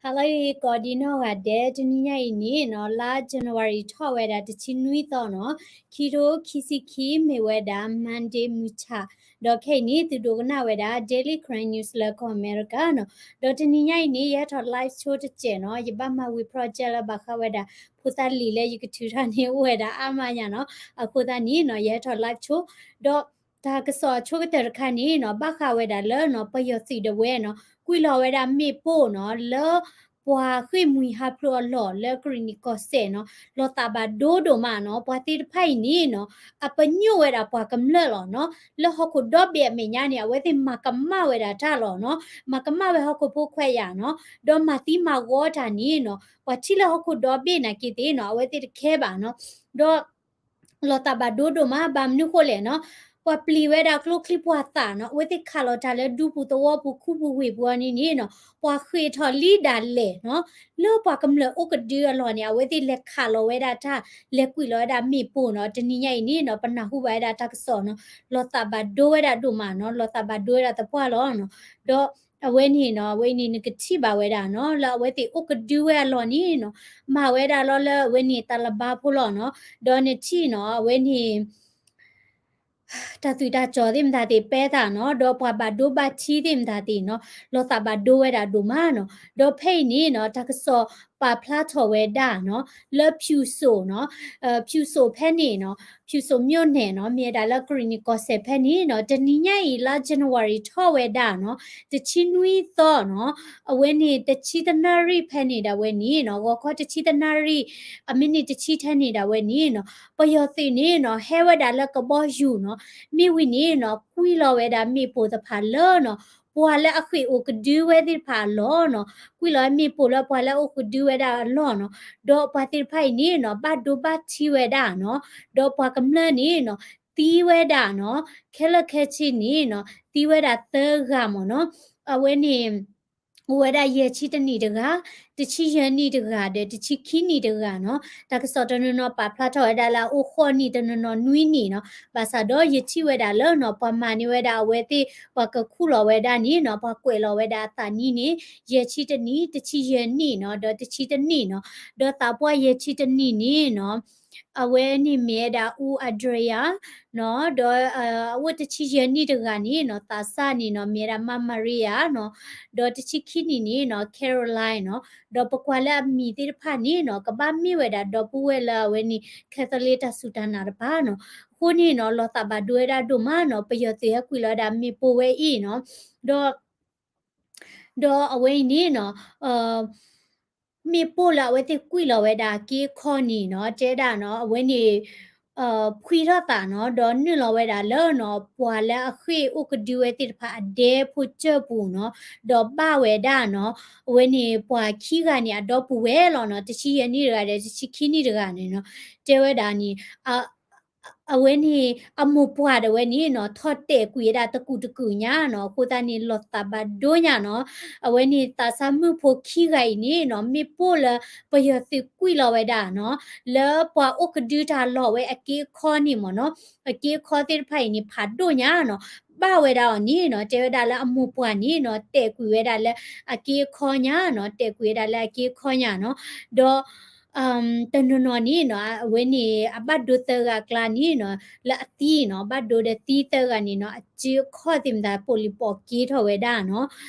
ဟါလၢအဂ့ၤ ကိးဒံနီၢ်ဂၤဒဲး, တနံၤညါအံၤန့ၣ်နီၤ လါ January ထီၣ်ဝဲဒၣ်တဆံနွံသီနီၤ, ခံထိခံဆံခံ မ့ၢ်ဝဲဒၣ် Monday မုၢ်ဆၣ်, ဒီးခဲအံၤန့ၣ် သုဒိကနၣ်ဝဲဒၣ် Daily Karen News လၢကီၢ်အမဲရကၤနီၤ, ဒီးတနံၤညါအံၤန့ၣ် ယဟဲထီၣ် live show တစဲးနီၤ, ယဘၣ်မၤဝံၤ project လၢဘၣ်ဃးဝဲဒၣ် ဖိသၣ်လံၤလၢယကထုးထီၣ်န့ၢ်အိၣ်ဝဲဒၣ်အါမးညါနီၤ, အဃိသတးန့ၣ်နီၤ ယဟဲထီၣ် live show, ဒီး တၢ်ကစီၣ်အဆိကတၢၢ်တခါန့ၣ်နီၤ ဘၣ်ဃးဝဲဒၣ်လၢနီၤ ပယီၤသုးဒၣ်ဝဲနီၤ ကွံာ်လီၤဝဲဒၣ်မ့ၣ်ပိၢ်နီၤ လၢပှၤဃ့ၢ်မှံဟးဖျိးအလီၢ်လၢကရံၣ်နံၣ်ကီၢ်စဲၣ်နီၤ, လီၤသးဘၣ်ဒိဒိၣ်မးနီၤ, ပှၤသ့ၣ်တဖၣ်အံၤန့ၣ်နီၤ အပညိၣ်ဝဲဒၣ်ပှၤကမျၢၢ်လီၤနီၤ, လၢဟီၣ်ခိၣ်ဒီဘ့ၣ်အမဲာ်ညါန့ၣ် အဝဲသ့ၣ်မၤကမၣ်ဝဲဒၣ်တၢ်လီၤနီၤ, မၤကမၣ်ဝဲဟီၣ်ခိၣ်ဖိခွဲးယာ်နီၤ, ဒီးမၤသံမၤဂီၤတၢ်န့ၣ်နီၤ ပှၤထံၣ်လၢဟီၣ်ခိၣ်ဒီဘ့ၣ်နာ်က့သ့ၣ်နီၤ အဝဲသ့ၣ်တခဲဘၣ်နီၤ, ဒီး လီၤသးဘၣ်ဒိဒိၣ်မး ဘၣ်မနုၤဃိလဲၣ်နီၤ, ပှၤပျံၤဝဲဒၣ်ကျိချံပှၤသၣ်နီၤ, အဝဲသ့ၣ်ခးလီၤတၢ်လၢဒူပူၤသဝီပူၤခူပူၤဝ့ၢ်ပူၤအီၤန့ၣ်န့ၣ်နီၤ, ပှၤဃ့ၢ်ထီၣ်လံဒၣ်လဲာ်နီၤ, လၢပှၤကမျၢၢ်အိၣ်ကဒုအလီၢ်န့ၣ် အဝဲသ့ၣ်လဲၤခးလီၤဝဲဒၣ်တၢ်, လဲၤကွံာ်လီၤဝဲဒၣ်မ့ၣ်ပိၢ်နီၤ, တနံၤညါအံၤန့ၣ်နီၤ ပနၢ်ဟူဘၣ်ဝဲဒၣ်တၢ်ကစီၣ်နီၤ, လီၤသးဘၣ်ဒိဝဲဒၣ်ဒိၣ်မးနီၤ, လီၤသးဘၣ်ဒိဝဲဒၣ်သပှၢ်လီၤနီၤ, ဒီး အဝဲန့ၣ်နီၤ အဝဲန့ၣ်နကထံၣ်ဘၣ်ဝဲဒၣ်နီၤ လၢအဝဲသ့ၣ်အိၣ်ကဒုဝဲအလီၢ်န့ၣ်နီၤ, မၤဝဲဒၣ်လီၤလၢအဝဲန့ၣ်တၢ်လၢဘါဖိလီၤနီၤ, ဒီးနထံၣ်နီၤ အဝဲန့ၣ် တၢ်သုးတၢ်ကီၢ်သ့ၣ်မတၤသ့ၣ်ပဲသးနီၤ, ဒီးပှၤဘၣ်ဒိဘၣ်ထံးသ့ၣ်မတၤသ့ၣ်နီၤ, လီၤသးဘၣ်ဒိဝဲဒၣ်ဒိၣ်မးနီၤ, ဒီးဖဲအံၤန့ၣ်နီၤ တၢ်ကစီၣ်ပာ်ဖျါထီၣ်ဝဲဒၣ်နီၤ, လၢဖၠူၣ်စိၣ်နီၤ, ဖၠူၣ်စိၣ်ဖဲန့ၣ်နီၤ, ဖၠူၣ်စိၣ် မြို့နယ် နီၤ, မ့ၢ်ဝဲဒၣ်လၢကရံၣ်နံၣ်ကီၢ်စဲၣ်ဖဲန့ၣ်နီၤ, တနံၤညါအံၤလါ January ထီၣ်ဝဲဒၣ်နီၤ, တဆံနွံသီနီၤ, အဝဲန့ၣ်တဆံတနၣ်ရံၣ်ဖဲန့ၣ်ဒၣ်ဝဲန့ၣ်နီၤ, ဂီၤခီတဆံတနၣ်ရံၣ် အမံးနံးတဆံထဲန့ၣ်ဒၣ်ဝဲန့ၣ်နီၤ, ပယီၤသုးန့ၣ်နီၤ ဟဲဝဲဒၣ်လၢကဘီယူၤနီၤ, မ့ၢ်ဝံၤန့ၣ်နီၤ ကွံာ်လီၤဝဲဒၣ်မ့ၣ်ပိၢ်တဖၣ်လၢနီၤ ပှၤလၢအဃ့ၢ်အိၣ်ကဒုဝဲသ့ၣ်တဖၣ်အလီၢ်နီၤ, ကွံာ်လီၤဝဲမ့ၣ်ပိၢ်လၢပှၤလၢအအိၣ်ကဒုဝဲဒၣ်အလီၢ်နီၤ, ဒီးပှၤသ့ၣ်တဖၣ်အံၤန့ၣ်နီၤ ဘၣ်ဒိဘၣ်ထံးဝဲဒၣ်နီၤ, ဒီးပှၤကမျၢၢ်န့ၣ်နီၤ သံဝဲဒၣ်နီၤ, ခဲလၢာ်ခဲဆ့န့ၣ်နီၤ သံဝဲဒၣ်သၢဂၤမ့ၢ်နီၤ, အဝဲန့ၣ် အိၣ်ဝဲဒၣ်ယဲၢ်ဆံတနံၣ်တဂၤ, တဆံယဲၢ်နံၣ်တဂၤဒီး တဆံခံနံၣ်တဂၤနီၤ, တၢ်ကစီၣ်တနီၤနီၤပာ်ဖျါထီၣ်ဝဲဒၣ်လၢအအိၣ်ဃိးနံၣ်တနီၤနီၤနွံနံၣ်နီၤ, ဘၣ်ဆၣ်ဒီးယထံၣ်ဝဲဒၣ်လၢနီၤ ပှၤမၤန့ၢ်ဝဲဒၣ်အဝဲသ့ၣ် ပှၤကခူၣ်လီၤဝဲဒၣ်န့ၣ်နီၤ ပှၤကွဲးလီၤဝဲဒၣ်အသးနံၣ်န့ၣ် ယဲၢ်ဆံတနံၣ်, တဆံယဲၢ်နံၣ်နီၤ ဒီးတဆံတနံၣ်နီၤ, ဒီးသးပှၢ်ယဲၢ်ဆံတနံၣ်န့ၣ်နီၤ အဝဲန့ၣ်မ့ၢ်ဝဲဒၣ် အူ Andrea နီၤ, ဒီး အဝဲတဆံယဲၢ်နံၣ်တဂၤန့ၣ်နီၤ သးစၢ်န့ၣ်နီၤ မ့ၢ်ဝဲဒၣ် မၢ် Maria နီၤ, ဒီးတဆံခံနံၣ်န့ၣ်နီၤ Caroline နီၤ, ဒီးပကွၢ်လၢအမံၤသ့ၣ်တဖၣ်န့ၣ်နီၤ ကဘၣ်မ့ၢ်ဝဲဒၣ်ဒီပုၢ်ဝဲၢ်လၢအဝဲန့ၣ် Catholic တၢ်စူၢ်တၢ်နာ်တဖၣ်နီၤ, အဃိန့ၣ်နီၤ လီၤသးဘၣ်ဒိဝဲဒၣ်ဒိၣ်မးနီၤ ပယီၤသုးဟဲကွံာ်လီၤဝဲဒၣ်မ့ၣ်ပိၢ်ဝဲအံၤနီၤ, ဒီး ဒီးအဝဲအံၤန့ၣ်နီၤ မ့ၣ်ပိၢ်လၢအဝဲသ့ၣ်ကွံာ်လီၤဝဲဒၣ်အက့အခီန့ၣ်နီၤ တဲဒၣ်နီၤ အဝဲန့ၣ် ဖှံထီၣ်သးနီၤ ဒီးနုာ်လီၤဝဲဒၣ်လၢနီၤ ပှၤလၢအဃ့ၢ်အိၣ်ကဒုဝဲသ့ၣ်တဖၣ်အဒဲဖိစၢၢ်ပူၤနီၤ ဒီးဘၣ်ဝဲဒၣ်နီၤ အဝဲန့ၣ်ပှၤခံဂၤန့ၣ် အဒီပုၢ်ဝဲၢ်လီၤနီၤ တဆံယဲၢ်နံၣ်တဂၤဒီး တဆံခံနံၣ်တဂၤန့ၣ်နီၤ တဲဝဲဒၣ်န့ၣ် အဝဲန့ၣ် အမိၢ်ပှၢ်ဒၣ်ဝဲန့ၣ်နီၤ ထီၣ်တဲာ်ကွံာ်ဝဲဒၣ်တကူာ်တကူာ်ညါနီၤ အဃိသတးန့ၣ် လီၤသးဘၣ်ဒိညါနီၤ အဝဲန့ၣ်သးစၢ်မုၣ်ဖိခံဂၤအံၤန့ၣ်နီၤ မ့ၣ်ပိၢ်လၢပယီၤသုးကွံာ်လီၤဝဲဒၣ်နီၤ လၢပှၤအိၣ်ကဒုတၢ်လီၢ်ဝဲအက့အခီန့ၣ်မ့ၢ်နီၤ အက့အခီသ့ၣ်တဖၣ်အံၤန့ၣ် ဖးဒိၣ်ညါနီၤ ဘၣ်ဝဲဒၣ်အီၤန့ၣ်နီၤ တဲဝဲဒၣ်လၢအမိၢ်ပှၢ်န့ၣ်နီၤ တဲာ်ကွံာ်ဝဲဒၣ်လၢအက့အခီညါနီၤ တဲာ်ကွံာ်ဝဲဒၣ်လၢအက့အခီညါနီၤ ဒီး တနီၤနီၤန့ၣ်နီၤ အဝဲန့ၣ် အဘၣ်ဒိသၢဂၤအကျါန့ၣ်နီၤ လၢအသံနီၤ ဘၣ်ဒိဒီးသံသၢဂၤန့ၣ်နီၤ အက့အခီသ့ၣ်မတၤ ပိာ်လံပိာ်က့ထီၣ်ဝဲဒၣ်နီၤ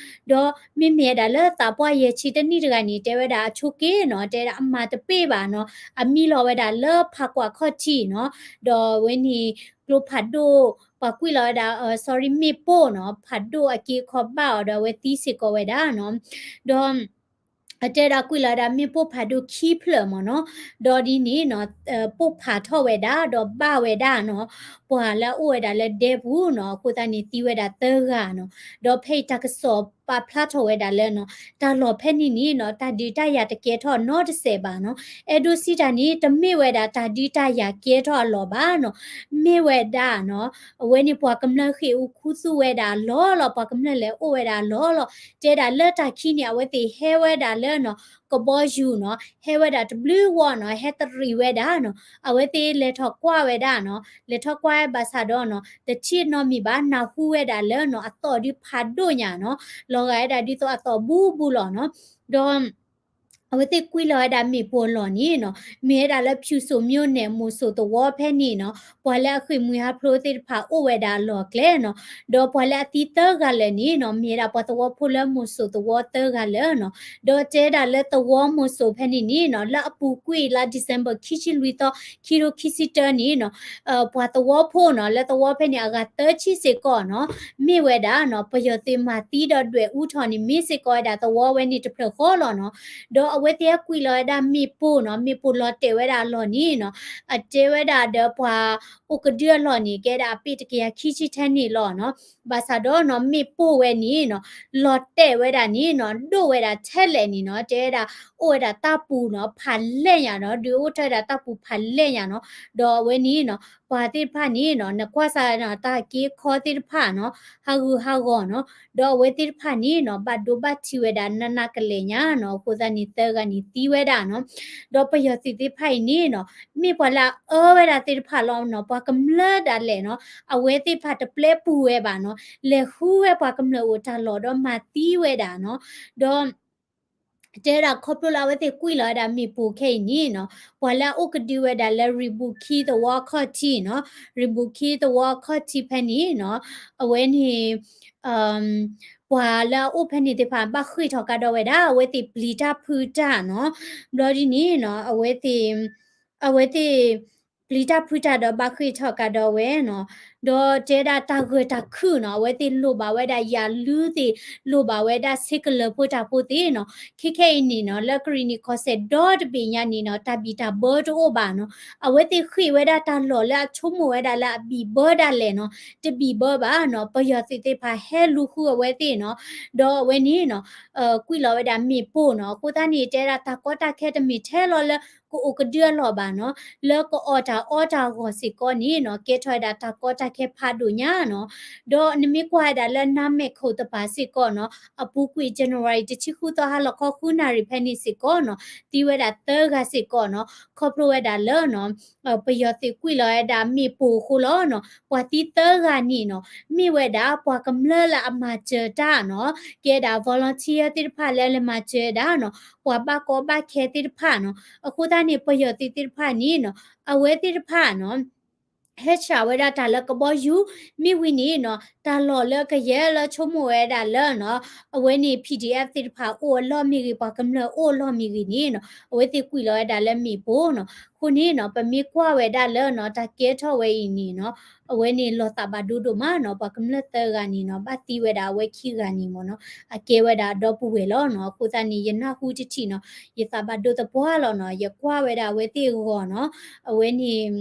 ဒီးမ့မ့ၢ်ဝဲဒၣ်လၢသးပှၢ်ယဲၢ်ဆံတနံၣ်တဂၤန့ၣ် တဲဝဲဒၣ်အဆိက့နီၤ တဲဝဲဒၣ်အမၤတပ့ၢ်ဘၣ်နီၤ အမံလီၤဝဲဒၣ်လၢဖးကွၢ်ခီၣ်ထံးနီၤ ဒီးအဝဲန့ၣ် ကျိဖးဒိၣ် ပှၤကွံာ်လီၤဝဲဒၣ် sorry မ့ၣ်ပိၢ်နီၤ ဖးဒိၣ်အက့အခီဘၣ်အီၤဒီးအဝဲသံစ့ၢ်ကီးဝဲဒၣ်နီၤ ဒီး အတဲဒၣ်ကွံာ်လီၤဝဲဒၣ်မ့ၣ်ပိၢ်ဖးဒိၣ်ခံဖျၢၣ်မ့ၢ်နီၤ, ဒီးဒ်န့ၣ်နီၤ ပိၢ်ဖးထီၣ်ဝဲဒၣ် ဒီးဘၣ်ဝဲဒၣ်နီၤ ပှၤလၢအအိၣ်ဝဲဒၣ်လၢဒဲပူၤနီၤ အဃိသတးန့ၣ်သံဝဲဒၣ်သၢဂၤနီၤ, ဒီးဖဲအံၤတၢ်ကစီၣ်ပာ်ဖျါထီၣ်ဝဲဒၣ်လၢနီၤ တၢ်လီၢ်ဖဲန့ၣ်န့ၣ်နီၤ တၢ်ဒုးတၢ်ယၤတကဲထီၣ်နီတစဲးဘၣ်နီၤ, အဲၣ်ဒိးစံးတၢ်န့ၣ် တမ့ၢ်ဝဲဒၣ်တၢ်ဒုးတၢ်ယၤကဲထီၣ်အလီၢ်ဘၣ်နီၤ, မ့ၢ်ဝဲဒၣ်နီၤ အဝဲန့ၣ်ပှၤကမျၢၢ်ဃ့ၢ်အူခူသူၣ်ဝဲဒၣ်လီၤလီၤ ပှၤကမျၢၢ်လဲၤအိၣ်ဝဲဒၣ်လီၤလီၤ, တဲဒၣ်လၢတၢ်ခံန့ၣ် အဝဲသ့ၣ်ဟဲဝဲဒၣ်လၢနီၤ ကဘီယူၤနီၤ ဟဲဝဲဒၣ်တဘျုးဝီနီၤ ဟဲတရံးဝဲဒၣ်နီၤ အဝဲသ့ၣ်လဲၤထီၣ်ကွၢ်ဝဲဒၣ်နီၤ လဲၤထီၣ်ကွၢ်ဝဲဘၣ်ဆၣ်ဒီးနီၤ တထံၣ်နီတမံၤဘၣ် နၢ်ဟူဝဲဒၣ်လၢနီၤ အသီၣ်ဒုးဖးဒိၣ်ညါနီၤ လီၤဂာ်ဝဲဒၣ်ဒ်သိးအသီၣ်ဘူးဘူးလီၤနီၤ, ဒီး အဝဲသ့ၣ်ကွံာ်လီၤဝဲဒၣ်မ့ၣ်ပိၢ်အလီၢ်န့ၣ်နီၤ, မ့ၢ်ဝဲဒၣ်လၢဖၠူၣ်စိၤ မြို့နယ် မိၢ်စိၤသဝီဖဲန့ၣ်နီၤ, ပှၤလၢအဃ့ၢ်မှံဟးဖျိးသ့ၣ်တဖၣ်အိၣ်ဝဲဒၣ်အလီၢ်အကျဲနီၤ, ဒီးပှၤလၢအသံသၢဂၤလၢာ်န့ၣ်နီၤ, မ့ၢ်ဝဲဒၣ်ပှၤသဝီဖိလၢမိၢ်စိၤသဝီသၢဂၤလၢာ်နီၤ, ဒီးတဲဝဲဒၣ်လၢသဝီမိၢ်စိၤဖဲန့ၣ်န့ၣ်နီၤ, လၢအပူၤကွံာ်လါ December ခံဆံလွံၢ်သီ ခံထိခံဆံတၢန့ၣ်နီၤ, ပှၤသဝီဖိနီၤ, လၢသဝီဖဲန့ၣ်အဂၤသၢဆံစ့ၢ်ကီးနီၤ, မ့ၢ်ဝဲဒၣ်နီၤ, ပယီၤသုးမၤသံဒီးဒွဲၣ်အူထီၣ်န့ၣ် မ့ၢ်စ့ၢ်ကီးဝဲဒၣ်သဝီဝဲန့ၣ်တဖျၢၣ်ဃီလီၤနီၤ. ဒီးအဝဲသ့ၣ်ဟဲကွံာ်လီၤဝဲဒၣ်မ့ၣ်ပိၢ်နီၤ, မ့ၣ်ပိၢ်လီၤတဲာ်ဝဲဒၣ်အလီၢ်န့ၣ်နီၤ, အတဲဝဲဒၣ်ဒီးပှၤအိၣ်ကဒုအလီၢ်န့ၣ် ကဲဒၣ်အပ့ၢ်တကယၤခံဆံထဲန့ၣ်လီၤနီၤ. ဘၣ်ဆၣ်ဒီးနီၤ, မ့ၣ်ပိၢ်ဝဲန့ၣ်နီၤ, လီၤတဲာ်ဝဲဒၣ်န့ၣ်နီၤ, ဒိၣ်ဝဲဒၣ်ထဲလဲၣ်န့ၣ်နီၤ, တဲဝဲဒၣ် အိၣ်ဝဲဒၣ်တၢ်ပူၤနီၤ, ဖးလဲၢ်ညါနီၤ, ဒုးအိၣ်ထီၣ်ဝဲဒၣ်တၢ်ပူၤဖးလဲၢ်ညါနီၤ. ဒီးအဝဲန့ၣ်နီၤ, ပှၤသ့ၣ်တဖၣ်န့ၣ်နီၤ, နကွၢ်စးနီၤ, တၢ်က့ခီသ့ၣ်တဖၣ်နီၤ, ဟးဂူာ်ဟးဂီၤနီၤ, ဒီးအဝဲသ့ၣ်တဖၣ်န့ၣ်နီၤ, ဘၣ်ဒိဘၣ်ထံးဝဲဒၣ်နးနးကလဲာ်ညါနီၤ, အဃိသတးန့ၣ် သၢဂၤန့ၣ်သံဝဲဒၣ်နီၤ. ဒီးပယီၤသုးသ့ၣ်တဖၣ်အံၤန့ၣ်နီၤ, မ့ၢ်ပှၤလၢအအၢဝဲဒၣ်သ့ၣ်တဖၣ်လီၤနီၤ, ပှၤကမျၢၢ်ဒၣ်လဲာ်နီၤ, အဝဲသ့ၣ်တဖၣ်တပျဲပူၤဝဲဘၣ်နီၤ, လဲၤဃုဝဲပှၤကမျၢၢ်အိၣ်တၢ်လီၢ်ဒီးမၤသံဝဲဒၣ်နီၤ. ဒီး တဲဝဲဒၣ်ခီဖျိလၢအဝဲသ့ၣ်ကွံာ်လီၤဝဲဒၣ်မ့ၣ်ပိၢ်ခဲအံၤန့ၣ်နီၤ, ပှၤလၢအအိၣ်ကဒုဝဲဒၣ်လၢ ရံဘူၤခံသဝီခီၣ်ထံးနီၤ, ရံဘူၤခံသဝီခီၣ်ထံးဖဲန့ၣ်နီၤ, အဝဲန့ၣ် ပှၤလၢအအိၣ်ဖဲန့ၣ်သ့ၣ်တဖၣ် ဘၣ်ဃ့ၢ်ထီၣ်ကဒီးဝဲဒၣ် အဝဲသ့ၣ်ပျံၤတၢ်ဖုးတၢ်နီၤ, ဘျီဒ်န့ၣ်နီၤ, အဝဲသ့ၣ် အဝဲသ့ၣ် ပျံၤတၢ်ဖုးတၢ်ဒီးဘၣ်ဃ့ၢ်ထီၣ်ကဒီးဝဲနီၤ, ဒီးတဲဒၣ်တၢ်ဂၢၢ်တၢ်ခုၣ်နီၤ, အဝဲသ့ၣ်လိၣ်ဘၣ်ဝဲဒၣ်ယၤလူသ့ၣ်, လိၣ်ဘၣ်ဝဲဒၣ်ဆ့ကလၢၤဖိတၢ်ဖိသ့ၣ်နီၤ, ခဲခဲအံၤန့ၣ်နီၤ, လၢကရံၣ်နံၣ်ကီၢ်စဲၣ်ဒီတဘ့ၣ်ညါန့ၣ်နီၤ, တၢ်ဘံၣ်တၢ်ဘၢတအိၣ်ဘၣ်နီၤ, အဝဲသ့ၣ်ဃ့ၢ်ဝဲဒၣ်တၢ်လီၢ်လၢအဆိကမိၣ်ဝဲဒၣ်လၢအဘံၣ်ဘၢဒၣ်လဲာ်နီၤ, တဘံၣ်ဘၢဘၣ်နီၤ, ပယီၤသုးသ့ၣ်တဖၣ်ဟဲလူၤဃုအဝဲသ့ၣ်နီၤ, ဒီးအဝဲန့ၣ်နီၤ, ကွံာ်လီၤဝဲဒၣ်မ့ၣ်ပိၢ်နီၤ, အဃိသတးန့ၣ် တဲဒၣ်တၢ်ကီတၢ်ခဲတမ့ၢ်ထဲလီၤလၢ ကအိၣ်ကဒုအလီၢ်ဘၣ်နီၤ, လၢကအီၣ်တၢ်အီတၢ်အဂီၢ်စ့ၢ်ကီးန့ၣ်နီၤ, ကဲထီၣ်ဝဲဒၣ်တၢ်ကီတၢ်ခဲဖးဒိၣ်ညါနီၤ, ဒီးနမ့ၢ်ကွၢ်ဝဲဒၣ်လၢနါမဲာ်ခိၣ်တပၤစ့ၢ်ကီးနီၤ, အပူၤကွံာ် January တဆံဃုသီဟါလီၤခီဃုနၣ်ရံၣ်ဖဲန့ၣ်စ့ၢ်ကီးနီၤ, သံဝဲဒၣ်သၢဂၤစ့ၢ်ကီးနီၤ, ခီဖျိဝဲဒၣ်လၢနီၤ ပယီၤသုးကွံာ်လီၤဝဲဒၣ်မ့ၣ်ပိၢ်အဃိလီၤနီၤ, ပှၤသံသၢဂၤန့ၣ်နီၤ, မ့ၢ်ဝဲဒၣ်ပှၤကမျၢၢ်လၢအမၤစၢၤတၢ်နီၤ, ကဲဒၣ် volunteer သ့ၣ်တဖၣ်လၢလဲၤမၤစၢၤဒၣ်နီၤ, ပှၤဘၣ်ကီဘၣ်ခဲသ့ၣ်တဖၣ်နီၤ, အဃိသတးန့ၣ် ပယီၤသုးသ့ၣ်တဖၣ်န့ၣ်နီၤ, အဝဲသ့ၣ်တဖၣ်နီၤ ဟဲဆှးဝဲဒၣ်တၢ်လၢကဘီယူၤ, မ့ၢ်ဝံၤန့ၣ်နီၤ, တၢ်လီၢ်လၢကယဲၢ်လၢဆိကမိၣ်ဝဲဒၣ်လၢနီၤ, အဝဲန့ၣ် P D F သ့ၣ်တဖၣ်အိၣ်အလီၢ်မ့ၢ်ဂ့ၤ, ပှၤကမျၢၢ်အိၣ်အလီၢ်မ့ၢ်ဂ့ၤန့ၣ်နီၤ, အဝဲသ့ၣ်ကွံာ်လီၤဝဲဒၣ်လၢမ့ၣ်ပိၢ်နီၤ, အဃိန့ၣ်နီၤ, ပမ့ၢ်ကွၢ်ဝဲဒၣ်လၢနီၤ, တၢ်ကဲထီၣ်ဝဲအံၤန့ၣ်နီၤ, အဝဲန့ၣ်လီၤသးဘၣ်ဒိဒိၣ်မးနီၤ, ပှၤကမျၢၢ်သၢဂၤန့ၣ်နီၤ, ဘၣ်သံဝဲဒၣ်အဝဲခံဂၤန့ၣ်မ့ၢ်နီၤ, အကဲဝဲဒၣ်ဒီပုၢ်ဝဲၢ်လီၤနီၤ, အဃိသတးန့ၣ် ယနၢ်ဟူတထံၣ်နီၤ, ယသးဘၣ်ဒိသပှၢ်လီၤနီၤ, ယကွၢ်ဝဲဒၣ်အဝဲသ့ၣ်အဂီၢ်နီၤ, အဝဲန့ၣ်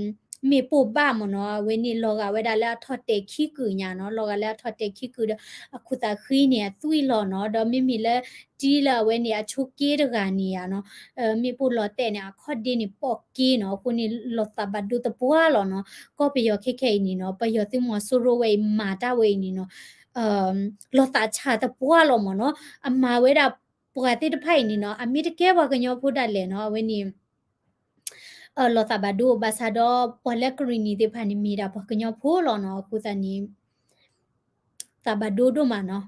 မ့ၣ်ပိၢ်ဘၣ်မ့ၢ်နီၤ, အဝဲန့ၣ်လီၤဂာ်ဝဲဒၣ်လၢအထီၣ်တဲာ်ခံကုာ်ညါနီၤ, လီၤဂာ်လၢအထီၣ်တဲာ်ခံကုာ်ဒီး အခိၣ်သးဃံန့ၣ်အသွံၣ်လီၤနီၤ, ဒီးမ့မ့ၢ်လၢတံၤလၢအဝဲန့ၣ်အဆိက့တဂၤန့ၣ်ဧါနီၤ, မ့ၣ်ပိၢ်လီၤတဲာ်န့ၣ် အခီၣ်ဒ့န့ၣ်ပိာ်က့နီၤ, အဃိန့ၣ် လီၤသးဘၣ်ဒိသပှၢ်လီၤနီၤ, ကီၢ်ပယီၤခဲခဲအံၤန့ၣ်နီၤ, ပယီၤသုးမီၤစိရိၤဝဲအံၤမၤတၢ်ဝဲအံၤန့ၣ်နီၤ, လီၤသးဆးသပှၢ်လီၤမ့ၢ်နီၤ, အမၤဝဲဒၣ်ပှၤသ့ၣ်တဖၣ်အံၤန့ၣ်နီၤ, အမ့ၢ်တကဲပှၤကညီဖိဒၣ်လဲာ်နီၤ, အဝဲန့ၣ် လီၤသးဘၣ်ဒိ ဘၣ်ဆၣ်ဒီးပှၤလၢကရံၣ်နံၣ်သ့ၣ်တဖၣ်န့ၣ် မ့ၢ်ဒၣ်ပှၤကညီဖိလီၤနီၤ, အဃိသတးန့ၣ် သးဘၣ်ဒိဒိၣ်မးနီၤ.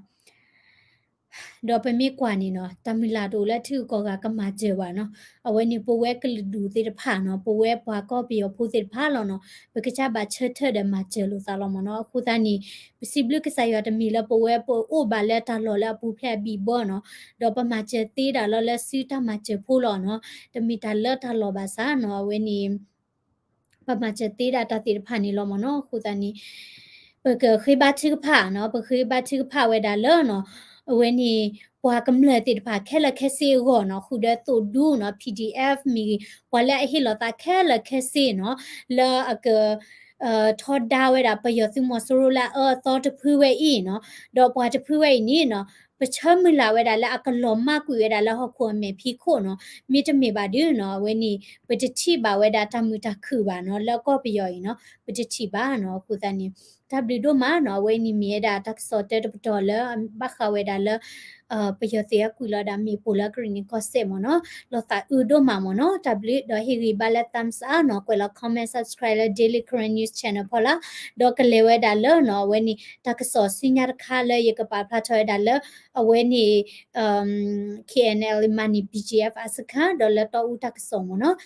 ဒီးပမ့ၢ်ကွၢ်န့ၣ်နီၤ, တၢ်မုၢ်လၢ်တအိၣ်လၢထံဂုၤကီၢ်ဂၤကမၤစၢၤဘၣ်နီၤ, အဝဲန့ၣ်ပဝဲကလုာ်ဒူၣ်သ့ၣ်တဖၣ်နီၤ, ပဝဲပှၤကီၢ်ပယီၤဖိသ့ၣ်တဖၣ်လီၤနီၤ, ပကစၢ်ဘၣ်ဆၢထၢၣ်ဒီးမၤစၢၤလိာ်သးလီၤမ့ၢ်နီၤ, အဃိသတးန့ၣ် ပစံးဘျုးကစၢ်ယွၤတမံၤလၢပဝဲပအိၣ်ဘၣ်လၢတၢ်လီၢ်လၢအပူၤဖျဲးအဘံၣ်ဘၢနီၤ, ဒီးပမၤစၢၤသ့ဒၣ်လၢလၢစုတၢ်မၤစၢၤဖိလီၤနီၤ, တမ့ၢ်တၢ်လၢတၢ်လီၢ်ဘၣ်ဆၣ်နီၤ, အဝဲန့ၣ် ပမၤစၢၤသ့ဒၣ်တၢ်သ့ၣ်တဖၣ်န့ၣ်လီၤမ့ၢ်နီၤ, အဃိသတးန့ၣ် ပကဃ့ဘါထုကဖၣ်နီၤ, ပဃ့ဘါထုကဖၣ်ဝဲဒၣ်လၢနီၤ, အဝဲန့ၣ် ပှၤကမျၢၢ်သ့ၣ်တဖၣ်ခဲလၢာ်ခဲဆ့အဂီၢ်နီၤ, ဃုာ်ဒီးသိၣ်ဒူနီၤ, P D F မ့ၢ်ဂ့ၤ, ပှၤလၢအဟ့ၣ်လီၤသးခဲလၢာ်ခဲဆ့နီၤ, လၢအက ထီဒါဝဲဒၣ်ပယီၤသုးမီၤစိရိၤလၢအအၢအသီတဖုဝဲအံၤနီၤ, ဒီးပှၤတဖုဝဲအံၤန့ၣ်နီၤ, ပဆၢမုၢ်လၢ်ဝဲဒၣ်လၢအကလီၤမၢ်ကွံာ်ဝဲဒၣ်လၢဟီၣ်ခိၣ်အမဲာ်ဖံးခိၣ်နီၤ, မ့တမ့ၢ်ဘၣ်ဒီးနီၤ, အဝဲန့ၣ် ပတထံၣ်ဘၣ်ဝဲဒၣ်တၢ်မုာ်တၢ်ခုၣ်ဘၣ်နီၤ, လၢကီၢ်ပယီၤအံၤနီၤ, ပတထံၣ်ဘၣ်နီၤ, အဃိသတးန့ၣ် တၢ်ဘျုးဒိၣ်မးနီၤ. အဝဲန့ၣ်မ့ၢ်ဝဲဒၣ်တၢ်ကစီၣ်တၢတပတီၢ်လၢ ဘၣ်ဃးဝဲဒၣ်လၢ ပယီၤသုးဟဲကွံာ်လီၤဒၣ်မ့ၣ်ပိၢ်လၢကရ့ၣ်နံၤကီၢ်စဲၣ်မ့ၢ်နီၤ. လီၤသးအုးဒိၣ်မးမ့ၢ်နီၤ. တၢ်ဘျုးဒီးဟ့ၣ်ဂံၢ်ဘါလၢ thumbs up နီၤ, ကွဲးလီၤ comment, subscribe လၢ Daily Karen News Channel ဖီလာ်, ဒီးကလဲၤဝဲဒၣ်လၢနီၤ အဝဲန့ၣ် တၢ်ကစီၣ်ဆူညါတခါလၢယကပာ်ဖျါထီၣ်ဝဲဒၣ်လၢ အဝဲန့ၣ် K N L မၤန့ၢ် B G F အစခန်း ဒီးလၢတီအူတၢ်ကစီၣ်မ့ၢ်နီၤ.